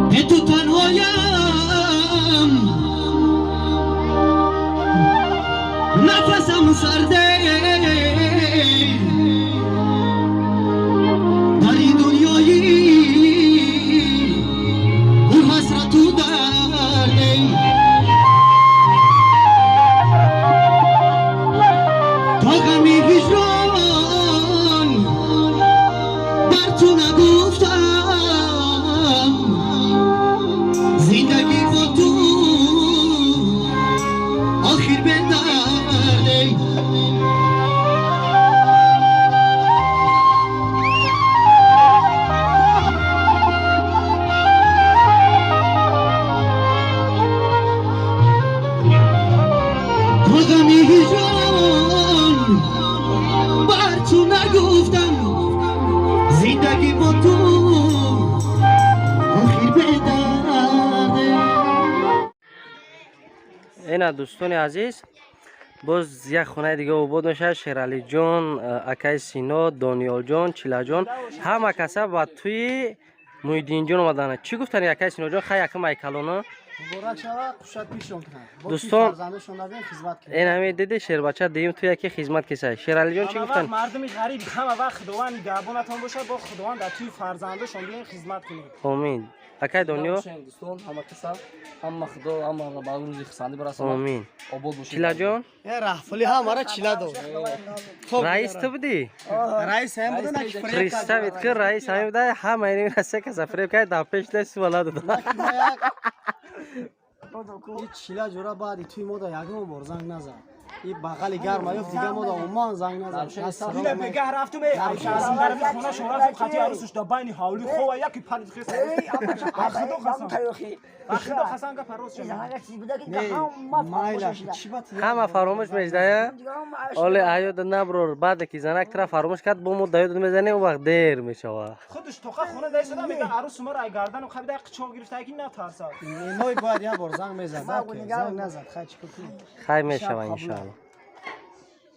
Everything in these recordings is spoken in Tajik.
به تو تنهایم تا غمی هجران بر تو نگفتم، زندگی با تو آخر به درده. تا غمی هجران بر تو نگفتم، زندگی با تو آخر به درده. Ина, дӯстони азиз, боз як хонаи дига обод мешавад. Шералиҷон, акаи Сино, Дониёлҷон, Чилаҷон, ҳама каса ба тӯи Муҳиддинҷон омаданд. Чӣ гуфтани, акаи Синоҷон? Хай, якум айкалона. Муборак шава, хушат пишон кунад. Бо Дӯстон- фарзандашон набиён, хизмат кунад. Ин ҳами диди, шербача дуюм туя ки хизмат кисай. Шералиҷон, чӣ Ҳама гуфтан? вақт мардуми ғариб, ҳама вақт Худованд нигаҳбонатон бошад, бо Худованд дар тӯи фарзандашон биён, хизмат кунед. Омин. Акаи Дониё? Дӯстон, ҳама каса, ҳама Худо ҳамаро ба рӯзи хусандӣ барасонад. Омин. Обод бошед. Чилаҷон? Э, раҳфули ҳамара чила дод. Раис ту будӣ? Раис ҳам буда, на ки фиреб. Представить ки раис ҳамин буда, ҳама ин се каса фиреб кард, дар пеш даст вала дод. И чила ҷура баъди туи мо да ягон бор занг назад. И бағали гарма ёфт, дига мо да умуман занг назад. Дила бегаҳ рафтум, э, айшаразим, хонашон рафтум, хати арӯсаш дар байни ҳавлӣ хова, яки парид хес. Ба Худо қасам, ба Худо қасам, гапа рост шуд. Майла, чӣ ба? Ҳама фаромӯш мешдая. Оле аёда наброр, баъде ки занак тра фаромӯш кард, бо мо да ёд мезанем, он вақт дер мешава. Худаш тоқа хона даистода, мега арӯс маро ай гардану қабида қичоқ гирифта, ки натарсад. Ной бояд як бор занг мезад, занг назад. Хай, чӣ кор кунем? Хай, мешава, иншоалло.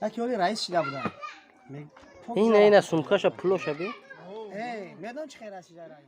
Яки оли раис шида буда. Ина, ина, сумкаша, пулоша би. Э, медон, чӣ хел расида раис.